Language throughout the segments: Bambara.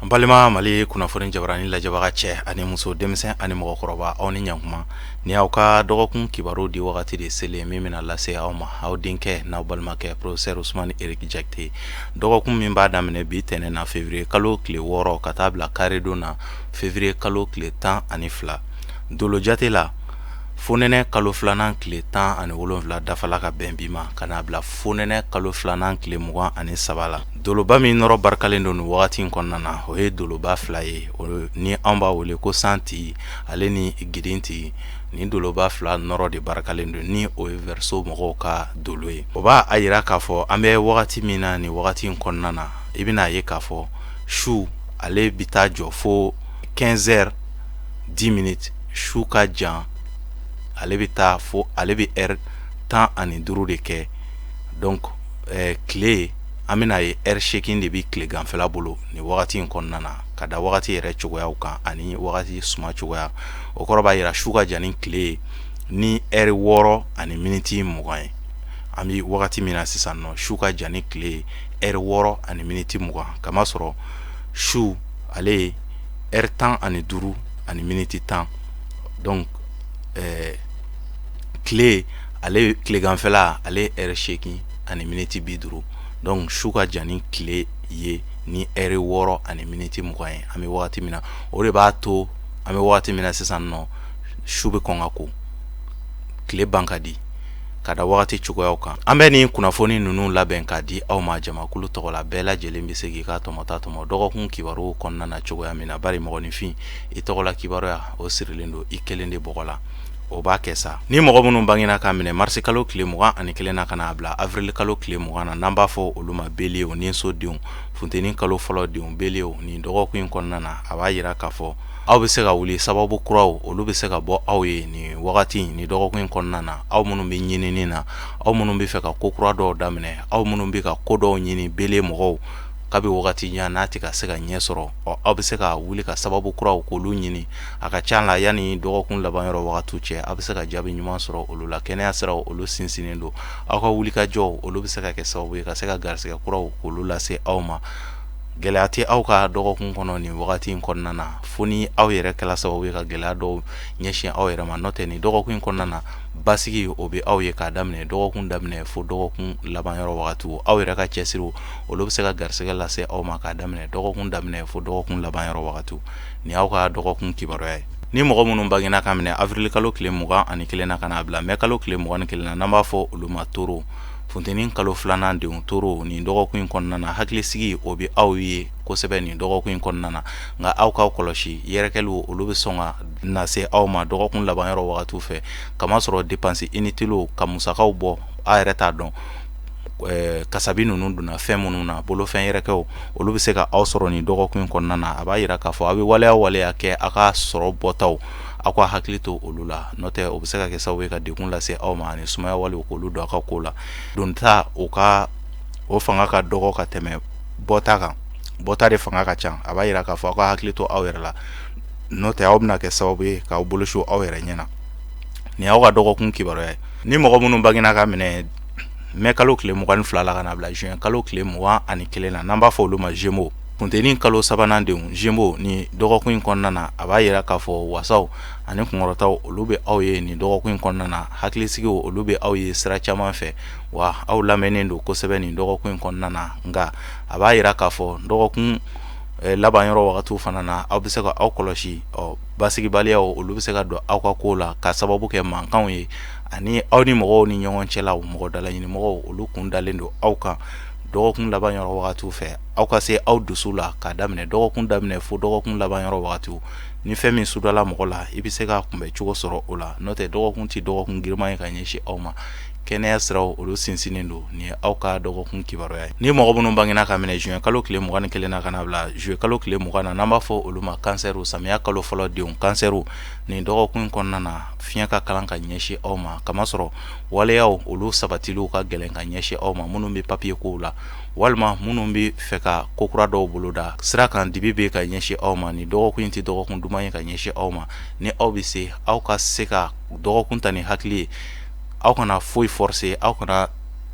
N balima Mali kunnafoni jabarani lajɛbaga cɛ ani muso, denmisɛn ani mɔgɔkɔrɔba, aw ni ɲankuma. Ni aw ka dɔgɔkun kibaru di wagati de selen min bɛna lase aw ma, aw denkɛ n'aw balimakɛ professeur Usumani Eric Jakite. Dɔgɔkun min b'a daminɛ bi tɛnɛn na, février kalo tile 6, ka taa bila karidon na, février kalo tile 12. Dolo jate la, fonɛnɛ kalo filanan tile 17 dafala ka bɛn bi ma, ka n'a bila fonɛnɛ kalo filanan tile 23 la. Doloba min nɔrɔ barikalen don nin wagati in kɔnɔna na, o ye doloba fila ye, ni anw b'a wele ko santi ale ni gidinti. Nin doloba fila nɔrɔ de barikalen don, ni o ye Verseau mɔgɔw ka dolo ye. O b'a a yira k'a fɔ an bɛ wagati min na nin wagati in kɔnɔna na, i bɛna a ye k'a fɔ su ale bɛ taa jɔ fo 15 heures 10 minutes. Su ka jan, ale bɛ taa fo, ale bɛ heure 15 de kɛ. Donc tile, an bɛna ye heure 8 de bɛ tileganfɛla bolo nin wagati in kɔnɔna na, ka da wagati yɛrɛ cogoyaw kan ani wagati suma cogoya. O kɔrɔ b'a yira su ka jan ni tile ye ni heure 6 ani miniti 20 ye. An bɛ wagati min na sisan nɔ, su ka jan ni tile ye heure 6 ani miniti 20, kamasɔrɔ su ale ye heure 15 ani miniti 10. Donc tile ale, tileganfɛla ale heure 8 ani miniti 50. Donc su ka jan ni tile ye ni heure 6 ani miniti 20 ye an bɛ wagati min na. O de b'a to an bɛ wagati min na sisan nɔ, su bɛ kɔn ka ko, tile ban ka di, ka da wagati cogoyaw kan. An bɛ nin kunnafoni ninnu labɛn k'a di aw ma jamakulu tɔgɔ la. Bɛɛ lajɛlen bɛ se k'i ka tɔmɔta tɔmɔ dɔgɔkun kibaru kɔnɔna na cogoya min na, bari mɔgɔninfin, i tɔgɔla kibaruya o sirilen don i kelen de bɔgɔ la. O b'a kɛ sa. Ni mɔgɔ minnu bangena ka minɛ marisi kalo tile 21 na ka n'a bila avril kalo tile 20 na, n'an b'a fɔ olu ma bélier ni so denw, funteni kalo fɔlɔ denw, bélier, nin dɔgɔkun in kɔnɔna na, a b'a yira k'a fɔ aw bɛ se ka wuli, sababu kuraw olu bɛ se ka bɔ aw ye nin wagati, nin dɔgɔkun in kɔnɔna na. Aw minnu bɛ ɲinini na, aw minnu bɛ fɛ ka ko kura dɔw daminɛ, aw minnu bɛ ka ko dɔw ɲini, bélier mɔgɔw, kabi wagati jan n'a tɛ ka se ka ɲɛ sɔrɔ, ɔ, aw bɛ se ka wuli ka sababu kuraw k'olu ɲini. A ka ca la, yanni dɔgɔkun laban yɔrɔ wagati cɛ, aw bɛ se ka jaabi ɲuman sɔrɔ olu la. Kɛnɛya siraw olu sinsinnen don. Aw ka wulikajɔw olu bɛ se ka kɛ sababu ye ka se ka garisɛgɛ kuraw k'olu lase aw ma. Gɛlɛya tɛ aw ka dɔgɔkun kɔnɔ nin wagati in kɔnɔna na, fo ni aw yɛrɛ kɛla sababu ye ka gɛlɛya dɔw ɲɛsin aw yɛrɛ ma. N'o tɛ, nin dɔgɔkun in kɔnɔna na, basigi o bɛ aw ye k'a daminɛ dɔgɔkun daminɛ fo dɔgɔkun laban yɔrɔ wagati. Aw yɛrɛ ka cɛsiriw olu bɛ se ka garisɛgɛ lase aw ma k'a daminɛ dɔgɔkun daminɛ fo dɔgɔkun laban yɔrɔ wagati. Nin y'aw ka dɔgɔkun kibaruya ye. Ni mɔgɔ minnu bangena ka minɛ avril kalo tile 21 na ka n'a bila mai kalo tile 21 na, n'an b'a fɔ olu ma taureau, funteni kalo filanan denw, taureau, nin dɔgɔkun in kɔnɔna na, hakilisigi o bɛ aw ye kosɛbɛ nin dɔgɔkun in kɔnɔna na. Nka aw k'aw kɔlɔsi, yɛrɛkɛliw olu bɛ sɔn ka na se aw ma dɔgɔkun laban yɔrɔ wagatiw fɛ, kamasɔrɔ dépenses inutiles, ka musakaw bɔ aw yɛrɛ t'a dɔn kasabi ninnu donna fɛn minnu na, bolofɛn yɛrɛkɛw olu bɛ se ka aw sɔrɔ nin dɔgɔkun in kɔnɔna na. A b'a yira k'a fɔ aw bɛ waleya waleya kɛ, aw ka sɔrɔ bɔtaw, aw ka hakili to olu la. N'o tɛ, o bɛ se ka kɛ sababu ye ka degun lase aw ma ani sumaya walew k'olu don aw ka ko la. Donta o ka o fanga ka dɔgɔ ka tɛmɛ bɔta kan, bɔta de fanga ka ca. A b'a yira k'a fɔ aw ka hakili to aw yɛrɛ la, n'o tɛ aw bɛna kɛ sababu ye k'aw bolo su aw yɛrɛ ɲɛ na. Nin y'aw ka dɔgɔkun kibaruya ye. Ni mɔgɔ minnu bangena ka minɛ mai kalo tile 22 la ka na bila juin kalo tile 21 na, n'an b'a fɔ olu ma Gémeaux, funteni kalo sabanan denw, Gémeaux, nin dɔgɔkun in kɔnɔna na, a b'a yira k'a fɔ wasaw ani kunkɔrɔtaw olu bɛ aw ye nin dɔgɔkun in kɔnɔna na. Hakilisigiw olu bɛ aw ye sira caman fɛ, wa aw lamɛnnen don kosɛbɛ nin dɔgɔkun in kɔnɔna na. Nka a b'a yira k'a fɔ dɔgɔkun laban yɔrɔ wagatiw fana na, aw bɛ se ka aw kɔlɔsi, ɔ, basigibaliyaw olu bɛ se ka don aw ka ko la ka sababu kɛ mankanw ye ani aw ni mɔgɔw ni ɲɔgɔn cɛlaw. Mɔgɔ dalaɲini mɔgɔw olu kun dalen don aw kan dɔgɔkun laban yɔrɔ wagatiw fɛ. Aw ka se aw dusu la k'a daminɛ dɔgɔkun daminɛ fo dɔgɔkun laban yɔrɔ wagatiw. Ni fɛn min sudala mɔgɔ la, i bɛ se ka kunbɛn cogo sɔrɔ o la. N'o tɛ, dɔgɔkun tɛ dɔgɔkun girinman ye ka ɲɛsin aw ma. Kɛnɛya siraw olu sinsinnen don. Nin ye aw ka dɔgɔkun kibaruya ye. Ni mɔgɔ minnu bangena ka minɛ juin kalo tile 21 na ka na bila juillet kalo tile 20 na, n'an b'a fɔ olu ma cancer, samiya kalo fɔlɔ denw, cancer, nin dɔgɔkun in kɔnɔna na, fiɲɛ ka kalan ka ɲɛsin aw ma, kamasɔrɔ waleyaw olu sabatiliw ka gɛlɛn ka ɲɛsin aw ma. Minnu bɛ papiye kow la walima minnu bɛ fɛ ka ko kura dɔw boloda sira kan, dibi bɛ ka ɲɛsin aw ma. Nin dɔgɔkun in tɛ dɔgɔkun duman ye ka ɲɛsin aw ma. Ni aw bɛ se, aw ka se ka dɔgɔkun ta ni hakili ye. Aw kana foyi forcer, aw kana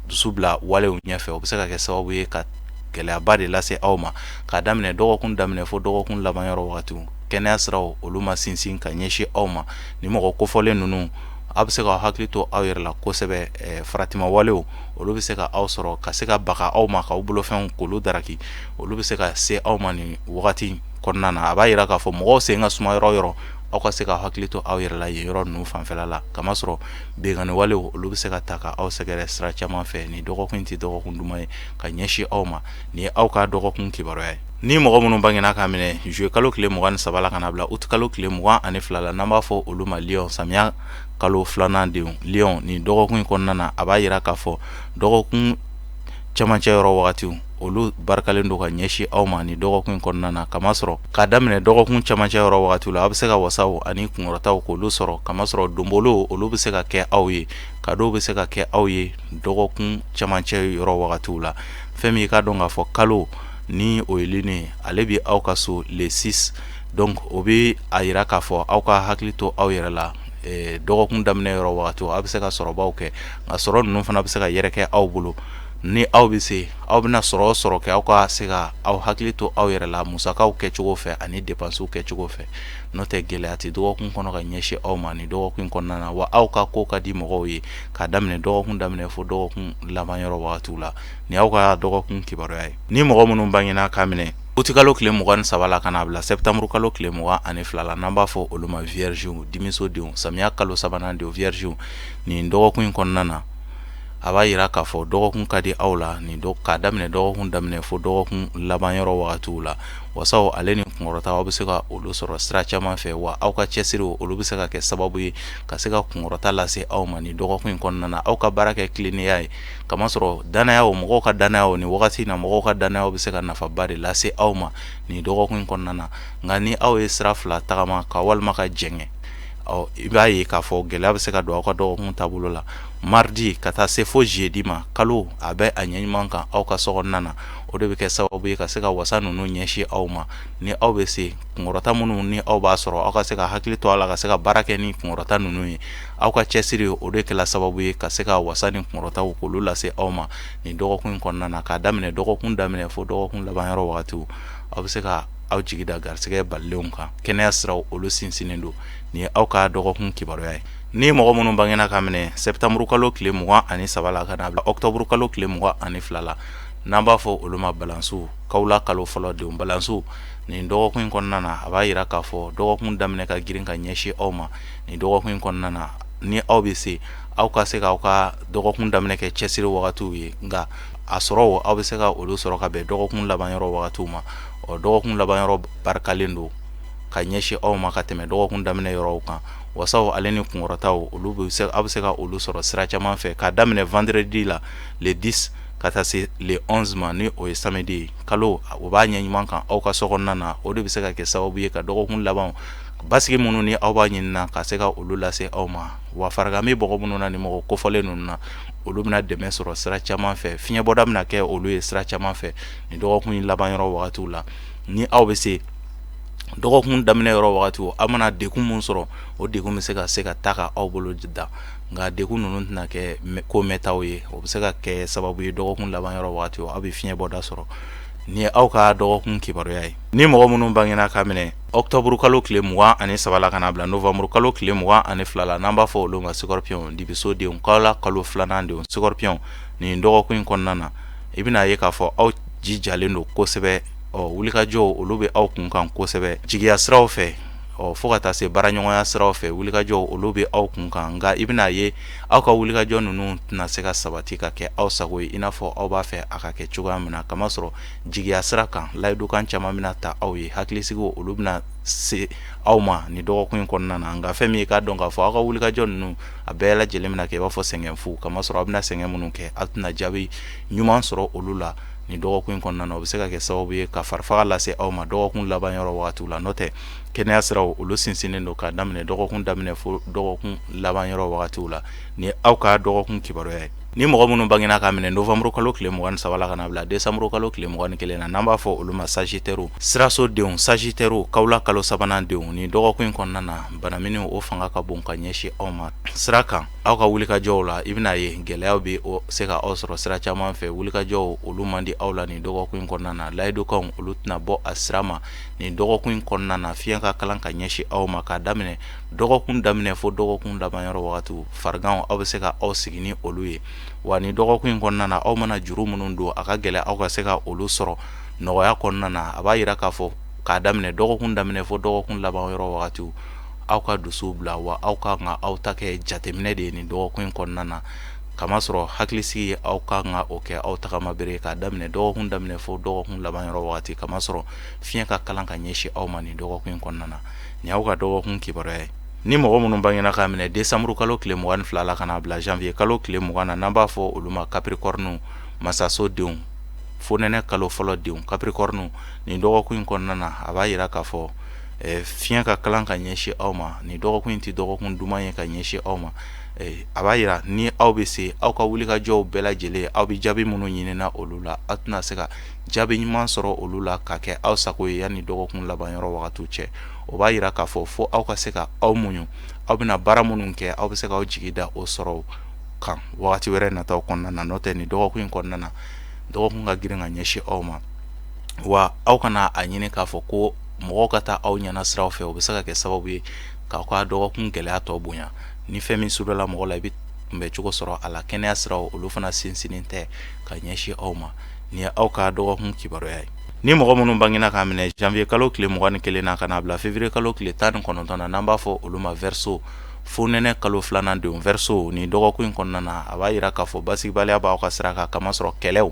dusu bila walew ɲɛfɛ. O bɛ se ka kɛ sababu ye ka gɛlɛyaba de lase aw ma k'a daminɛ dɔgɔkun daminɛ fo dɔgɔkun laban yɔrɔ wagatiw. Kɛnɛya siraw olu ma sinsin ka ɲɛsin aw ma. Ni mɔgɔ kofɔlen ninnu, aw bɛ se ka hakili to aw yɛrɛ la kosɛbɛ. Faratima walew olu bɛ se ka aw sɔrɔ ka se ka baga aw ma, k'aw bolofɛnw k'olu daraki. Olu bɛ se ka se aw ma nin wagati kɔnɔna na. A b'a jira k'a fɔ mɔgɔw sen ka suma yɔrɔ yɔrɔ, aw ka se ka hakili to aw yɛrɛ la yen yɔrɔ ninnu fanfɛla la, kamasɔrɔ binkanni walew olu bɛ se ka ta ka aw sɛgɛrɛ sira caman fɛ. Nin dɔgɔkun tɛ dɔgɔkun duman ye ka ɲɛsin aw ma. Nin ye aw ka dɔgɔkun kibaruya ye. Ni mɔgɔ minnu bangena k'a minɛ juillet kalo tile 23 la ka na bila août kalo tile 22 la, n'an b'a fɔ olu ma lion, samiya kalo filanan denw, lion, nin dɔgɔkun in kɔnɔna na, a b'a jira k'a fɔ dɔgɔkun camancɛ yɔrɔ wagatiw olu barikalen don ka ɲɛsin aw ma nin dɔgɔkun in kɔnɔna na, kamasɔrɔ k'a daminɛ dɔgɔkun camancɛ yɔrɔ wagatiw la, aw bɛ se ka wasaw ani kunkɔrɔtaw k'olu sɔrɔ, kamasɔrɔ donbolo olu bɛ se ka kɛ aw ye, cadeau bɛ se ka kɛ aw ye dɔgɔkun camancɛ yɔrɔ wagatiw la. Fɛn min i k'a dɔn k'a fɔ kalo ni o ye lune ye, ale bɛ aw ka so le 6, donc o bɛ a jira k'a fɔ aw ka hakili to aw yɛrɛ la. Dɔgɔkun daminɛ yɔrɔ wagatiw, aw bɛ se ka sɔrɔbaw kɛ, nka sɔrɔ ninnu fana bɛ se ka yɛrɛkɛ aw bolo. Ni aw bɛ se, aw bɛna sɔrɔ o sɔrɔ kɛ, aw ka se ka aw hakili to aw yɛrɛ la musakaw kɛcogo fɛ ani dépenses kɛcogo fɛ. N'o tɛ, gɛlɛya tɛ dɔgɔkun kɔnɔ ka ɲɛsin aw ma nin dɔgɔkun in kɔnɔna na. Wa aw ka ko ka di mɔgɔw ye k'a daminɛ dɔgɔkun daminɛ fo dɔgɔkun laban yɔrɔ wagatiw la. Nin y'aw ka dɔgɔkun kibaruya ye. Ni mɔgɔ minnu bangena k'a minɛ août kalo tile 23 la ka n'a bila septembre kalo tile 22 la, n'an b'a fɔ olu ma vierge, dimiso denw, samiya kalo sabanan denw, vierge, nin dɔgɔkun in kɔnɔna na, a b'a jira k'a fɔ dɔgɔkun ka di aw la nin k'a daminɛ dɔgɔkun daminɛ fo dɔgɔkun laban yɔrɔ wagatiw la. Wasaw ale ni kunkɔrɔta, aw bɛ se ka olu sɔrɔ sira caman fɛ, wa aw ka cɛsiri olu bɛ se ka kɛ sababu ye ka se ka kunkɔrɔta lase aw ma nin dɔgɔkun in kɔnɔna na. Aw ka baara kɛ tilennenya ye, kamasɔrɔ danaya o mɔgɔw ka danaya o nin wagati in na, mɔgɔw ka danaya bɛ se ka nafaba de lase aw ma nin dɔgɔkun in kɔnɔna na. Nka ni aw ye sira fila tagama ka walima ka jɛngɛ, ɔ i b'a ye k'a fɔ gɛlɛya bɛ se ka don aw ka dɔgɔkun taabolo la. Mardi ka taa se fo jeudi ma, kalo a bɛ a ɲɛ ɲuman kan aw ka so kɔnɔna na. O de bɛ kɛ sababu ye ka se ka wasa ninnu ɲɛsin aw ma. Ni aw bɛ se kunkɔrɔta minnu ni aw b'a sɔrɔ, aw ka se ka hakili to a la ka se ka baara kɛ ni kunkɔrɔta ninnu ye. Aw ka cɛsiri o de kɛla sababu ye ka se ka wasa ni kunkɔrɔtaw k'olu lase aw ma nin dɔgɔkun in kɔnɔna na. K'a daminɛ dɔgɔkun daminɛ fo dɔgɔkun laban yɔrɔ wagatiw, aw bɛ se ka aw jigi da garisɛgɛ balilenw kan. Kɛnɛya siraw olu sinsinnen don. Nin ye aw ka dɔgɔkun kibaruya ye. Ni mɔgɔ minnu bangena ka minɛ septembre kalo tile 23 la ka na bila octobre kalo tile 22 la, n'an b'a fɔ olu ma balansiw, kawula kalo fɔlɔ denw, balansiw, nin dɔgɔkun in kɔnɔna na, a b'a jira k'a fɔ dɔgɔkun daminɛ ka girin ka ɲɛsin aw ma nin dɔgɔkun in kɔnɔna na. Ni aw bɛ se, aw ka se k'aw ka dɔgɔkun daminɛ kɛ cɛsiri wagatiw ye, nka a sɔrɔ aw bɛ se ka olu sɔrɔ ka bɛn dɔgɔkun laban yɔrɔ wagatiw ma. Ɔ dɔgɔkun laban yɔrɔ barikalen don ka ɲɛsin aw ma ka tɛmɛ dɔgɔkun daminɛ yɔrɔw kan. Wasaw ale ni kunkɔrɔtaw, olu bɛ se, aw bɛ se ka olu sɔrɔ sira caman fɛ k'a daminɛ vendredi la le 10 ka taa se le 11 ma, ni o ye samedi ye. Kalo o b'a ɲɛ ɲuman kan aw ka so kɔnɔna na. O de bɛ se ka kɛ sababu ye ka dɔgɔkun laban basigi minnu ni aw b'a ɲini na, ka se ka olu lase aw ma. Wa farigan bɛ mɔgɔ minnu na, ni mɔgɔ kofɔlen ninnu na, olu bɛna dɛmɛ sɔrɔ sira caman fɛ. Fiɲɛbɔda bɛna kɛ olu ye sira caman fɛ nin dɔgɔkun in laban yɔrɔ wagatiw la. Ni aw bɛ se, dɔgɔkun daminɛ yɔrɔ wagatiw, aw mana degun min sɔrɔ, o degun bɛ se ka taa ka aw bolo dan, nka degun ninnu tɛna kɛ ko mɛntaw ye. O bɛ se ka kɛ sababu ye dɔgɔkun laban yɔrɔ wagatiw, aw bɛ fiɲɛbɔda sɔrɔ. Nin ye aw ka dɔgɔkun kibaruya ye. Ni mɔgɔ minnu bangena ka minɛ octobre kalo tile 23 la ka na bila novembre kalo tile 22 la, n'an b'a fɔ olu ma scorpion, dibiso denw, kawula kalo filanan denw, scorpion, nin dɔgɔkun in kɔnɔna na, i bɛna ye k'a fɔ aw jijalen don kosɛbɛ. Ɔ wulikajɔw olu bɛ aw kun kan kosɛbɛ jigiya siraw fɛ, ɔ fo ka taa se baaraɲɔgɔnya siraw fɛ, wulikajɔw olu bɛ aw kun kan. Nka i bɛna ye aw ka wulikajɔ ninnu tɛna se ka sabati ka kɛ aw sago ye i n'a fɔ aw b'a fɛ a ka kɛ cogoya min na, kamasɔrɔ jigiya sira kan, layidukan caman bɛna ta aw ye, hakilisigiw olu bɛna se aw ma nin dɔgɔkun in kɔnɔna na. Nka fɛn min ye k'a dɔn k'a fɔ aw ka wulikajɔ ninnu a bɛɛ lajɛlen bɛna kɛ i b'a fɔ sɛgɛn fu, kamasɔrɔ aw bɛna sɛgɛn minnu kɛ, aw tɛna jaabi ɲuman sɔrɔ olu la nin dɔgɔkun in kɔnɔna na. O bɛ se ka kɛ sababu ye ka farifaga lase aw ma dɔgɔkun laban yɔrɔ wagatiw la. N'o tɛ, kɛnɛya siraw olu sinsinnen don k'a daminɛ dɔgɔkun daminɛ fo dɔgɔkun laban yɔrɔ wagatiw la. Nin ye aw ka dɔgɔkun kibaruya ye. Ni mɔgɔ minnu bangena ka minɛ novembre kalo tile 23 la ka na bila décembre kalo tile 21 na, n'an b'a fɔ olu ma sagittaire, siraso denw, sagittaire, kawula kalo sabanan denw, nin dɔgɔkun in kɔnɔna na, banamini o fanga ka bon ka ɲɛsin aw ma sira kan. Aw ka wulikajɔw la, i bɛna ye gɛlɛyaw bɛ se ka aw sɔrɔ sira caman fɛ. Wulikajɔw olu man di aw la nin dɔgɔkun in kɔnɔna na. Layidukanw olu tɛna bɔ a sira ma nin dɔgɔkun in kɔnɔna na. Fiɲɛ ka kalan ka ɲɛsin aw ma k'a daminɛ dɔgɔkun daminɛ fo dɔgɔkun laban yɔrɔ wagatiw. Fariganw, aw bɛ se ka aw sigi ni olu ye. Wa nin dɔgɔkun in kɔnɔna na, aw mana juru minnu don, a ka gɛlɛn aw ka se ka olu sɔrɔ nɔgɔya kɔnɔna na. A b'a jira k'a fɔ k'a daminɛ dɔgɔkun daminɛ fo dɔgɔkun laban yɔrɔ wagatiw, aw ka dusu bila, wa aw ka kan ka aw ta kɛ jateminɛ de ye nin dɔgɔkun in kɔnɔna na. Kamasɔrɔ hakilisigi, aw ka kan ka o kɛ aw tagama bere k'a daminɛ dɔgɔkun daminɛ fo dɔgɔkun laban yɔrɔ wagati, kamasɔrɔ fiɲɛ ka kalan ka ɲɛsin aw ma nin dɔgɔkun in kɔnɔna na. Nin y'aw ka dɔgɔkun kibaruya ye. Ni mɔgɔ minnu bangena k'a minɛ décembre kalo tile 22 la ka n'a bila janvier kalo tile 20 na, n'an b'a fɔ olu ma Capricorne, masaso denw, fonɛnɛ kalo fɔlɔ denw, Capricorne, nin dɔgɔkun in kɔnɔna na, a b'a jira k'a fɔ fiɲɛ ka kalan ka ɲɛsin aw ma. Nin dɔgɔkun in tɛ dɔgɔkun duman ye ka ɲɛsin aw ma. A b'a jira ni aw bɛ se aw ka wulikajɔw bɛɛ lajɛlen, aw bɛ jaabi minnu ɲinina olu la, aw tɛna se ka jaabi ɲuman sɔrɔ olu la ka kɛ aw sago ye yanni dɔgɔkun laban yɔrɔ wagatiw cɛ. O b'a jira k'a fɔ fo aw ka se ka aw muɲu. Aw bɛna baara minnu kɛ, aw bɛ se k'aw jigi da o sɔrɔ kan wagati wɛrɛ nataw kɔnɔna na. N'o tɛ, nin dɔgɔkun in kɔnɔna na, dɔgɔkun ka girin ka ɲɛsin aw ma. Wa aw kana a ɲini k'a fɔ ko mɔgɔw ka taa aw ɲɛna siraw fɛ, o bɛ se ka kɛ sababu ye k'aw ka dɔgɔkun gɛlɛya tɔ bonya. Ni fɛn min sudala mɔgɔ la, i bɛ kunbɛcogo sɔrɔ a la. Kɛnɛya siraw olu fana sinsinnen tɛ ka ɲɛsin aw ma. Nin ye aw ka dɔgɔkun kibaruya ye. Ni mɔgɔ minnu bangena k'a minɛ janvier kalo tile 21 na ka n'a bila février kalo tile 19 na, n'an b'a fɔ olu ma Verseau, fonɛnɛ kalo filanan denw, Verseau, nin dɔgɔkun in kɔnɔna na, a b'a jira k'a fɔ basigibaliya b'aw ka sira kan, kamasɔrɔ kɛlɛw,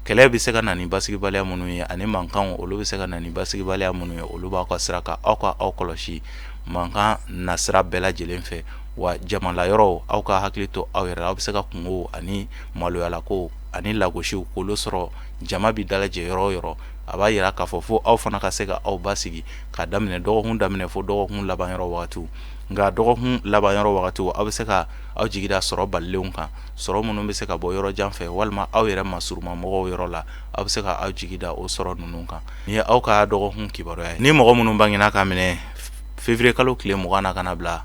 kɛlɛ bɛ se ka na ni basigibaliya minnu ye, ani mankanw olu bɛ se ka na ni basigibaliya minnu ye, olu b'aw ka sira kan. Aw ka aw kɔlɔsi mankan nasira bɛɛ lajɛlen fɛ. Wa jamala yɔrɔw, aw ka hakili to aw yɛrɛ la. Aw bɛ se ka kungo ani maloyalako ani lagosiw k'olu sɔrɔ jama bɛ dalajɛ yɔrɔ o yɔrɔ. A b'a jira k'a fɔ fo aw fana ka se ka aw basigi k'a daminɛ dɔgɔkun daminɛ fo dɔgɔkun laban yɔrɔ wagatiw. Nka dɔgɔkun laban yɔrɔ wagatiw, aw bɛ se ka aw jigi da sɔrɔ balilenw kan, sɔrɔ minnu bɛ se ka bɔ yɔrɔ jan fɛ walima aw yɛrɛ masuruma mɔgɔw yɔrɔ la. Aw bɛ se ka aw jigi da o sɔrɔ ninnu kan. Nin ye aw ka dɔgɔkun kibaruya ye. Ni mɔgɔ minnu bangena k'a minɛ février kalo tile 20 na ka na bila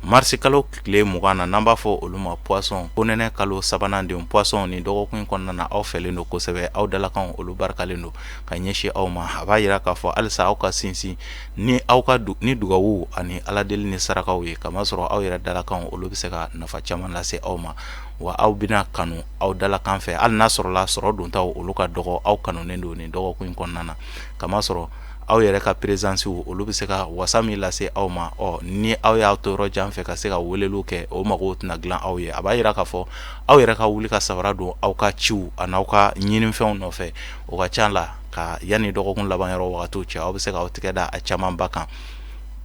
mars kalo tile 20 na, n'an b'a fɔ olu ma Poisson, fonɛnɛ kalo sabanan denw, Poisson, nin dɔgɔkun in kɔnɔna na, aw fɛlen don kosɛbɛ. Aw dalakanw olu barikalen don ka ɲɛsin aw ma. A b'a jira k'a fɔ halisa aw ka sinsin ni aw ka ni dugawu ani ala deli ni sarakaw ye, kamasɔrɔ aw yɛrɛ dalakanw olu bɛ se ka nafa caman lase aw ma. Wa aw bɛna kanu aw dalakan fɛ, hali n'a sɔrɔla sɔrɔ dontaw olu ka dɔgɔ. Aw kanunen don nin dɔgɔkun in kɔnɔna na, kamasɔrɔ aw yɛrɛ ka présence olu bɛ se ka wasa min lase aw ma. Ɔ ni aw y'aw to yɔrɔ jan fɛ ka se ka weleliw kɛ, o mago tɛna dilan aw ye. A b'a jira k'a fɔ aw yɛrɛ ka wuli ka sabara don aw ka ciw ani aw ka ɲinifɛnw nɔfɛ. O ka ca la ka yanni dɔgɔkun laban yɔrɔ wagatiw cɛ, aw bɛ se k'aw tɛgɛ da a camanba kan.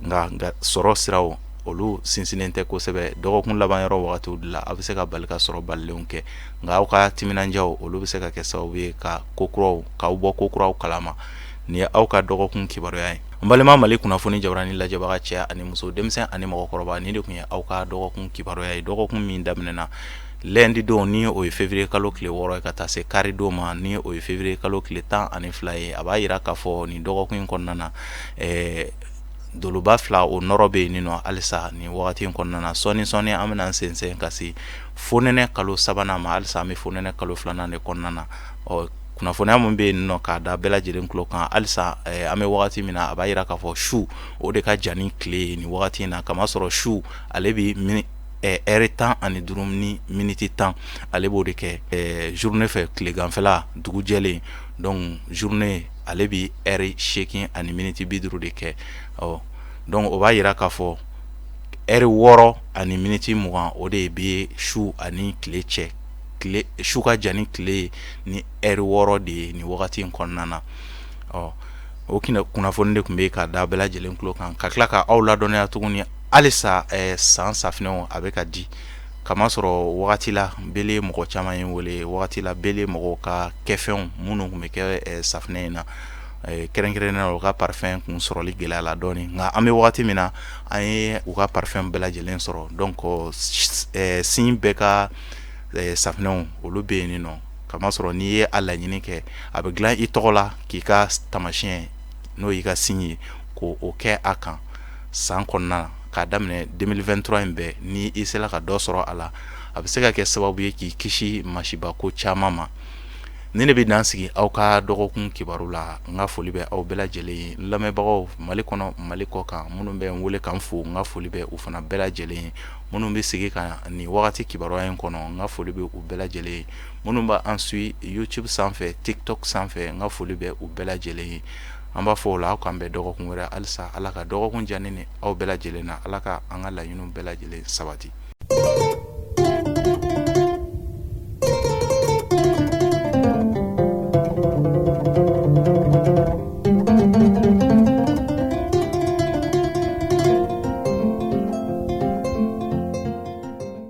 Nka sɔrɔ siraw olu sinsinnen tɛ kosɛbɛ. Dɔgɔkun laban yɔrɔ wagatiw de la, aw bɛ se ka bali ka sɔrɔ balilenw kɛ. Nka aw ka timinandiyaw olu bɛ se ka kɛ sababu ye ka ko kuraw, k'aw bɔ ko kuraw kalama. Nin ye aw ka dɔgɔkun kibaruya ye. N balima Mali kunnafoni jabarani lajɛbaga, cɛ ani muso, denmisɛn ani mɔgɔkɔrɔba, nin de tun ye aw ka dɔgɔkun kibaruya ye. Dɔgɔkun min daminɛna lundi don, ni o ye février kalo tile 6 ye, ka taa se kari don ma, ni o ye février kalo tile 12 ye. A b'a jira k'a fɔ nin dɔgɔkun in kɔnɔna na, doloba fila o nɔrɔ bɛ yen nɔ halisa nin wagati in kɔnɔna na. Sɔɔni sɔɔni an bɛna sensɛn ka se fonɛnɛ kalo sabanan ma. Halisa an bɛ fonɛnɛ kalo filanan de kɔnɔna na. Ɔ kunnafoniya min bɛ yen nɔ k'a da bɛɛ lajɛlen tulo kan halisa, an bɛ wagati min na, a b'a jira k'a fɔ su o de ka jan ni tile ye nin wagati in na, kamasɔrɔ su ale bɛ ɛri 15 ni miniti 10, ale b'o de kɛ journée fɛ tileganfɛla dugu jɛlen. Donc journée ale bɛ ɛri 8 ani miniti 50 de kɛ. Ɔ donc o b'a jira k'a fɔ ɛri 6 ani miniti 20, o de bɛ su ani tile cɛ. Tile su ka jan ni tile ye ni ɛri 6 de ye nin wagati in kɔnɔna na. Ɔ o kunnafoni de tun bɛ ka da bɛɛ lajɛlen tulo kan, ka tila ka aw ladɔnniya tuguni halisa san safinɛw a bɛ ka di, kamasɔrɔ wagati la bele mɔgɔ caman ye wele wagati la bele mɔgɔw ka kɛfɛnw minnu tun bɛ kɛ safinɛ in na, kɛrɛnkɛrɛnnenya u ka parfum kun sɔrɔli gɛlɛya la dɔɔnin. Nka an bɛ wagati min na, an ye u ka parfum bɛɛ lajɛlen sɔrɔ. Donc sin bɛɛ ka safinɛw olu bɛ yen nɔ, kamasɔrɔ n'i ye a laɲini kɛ, a bɛ dilan i tɔgɔ la k'i ka tamasiyɛn, n'o y'i ka signe ye, k'o kɛ a kan san kɔnɔna. k'a daminɛ 2023 in bɛɛ, ni i sera ka dɔ sɔrɔ a la, a bɛ se ka kɛ sababu ye k'i kisi masibako caman ma. Ni ne bɛ dan sigi aw ka dɔgɔkun kibaru la. N ka foli bɛ aw bɛɛ lajɛlen ye, n lamɛnbagaw Mali kɔnɔ, Mali kɔ kan. Minnu bɛ n wele ka n fo, n ka foli bɛ u fana bɛɛ lajɛlen ye. Minnu bɛ sigi ka nin wagati kibaruya in kɔnɔ, n ka foli bɛ u bɛɛ lajɛlen ye. Minnu bɛ an suit YouTube sanfɛ, TikTok sanfɛ, n ka foli bɛ u bɛɛ lajɛlen ye. An b'a fɔ o la, aw k'an bɛn dɔgɔkun wɛrɛ. Halisa, Ala ka dɔgɔkun diya ne ni aw bɛɛ lajɛlen na. Ala ka an ka laɲiniw bɛɛ lajɛlen sabati.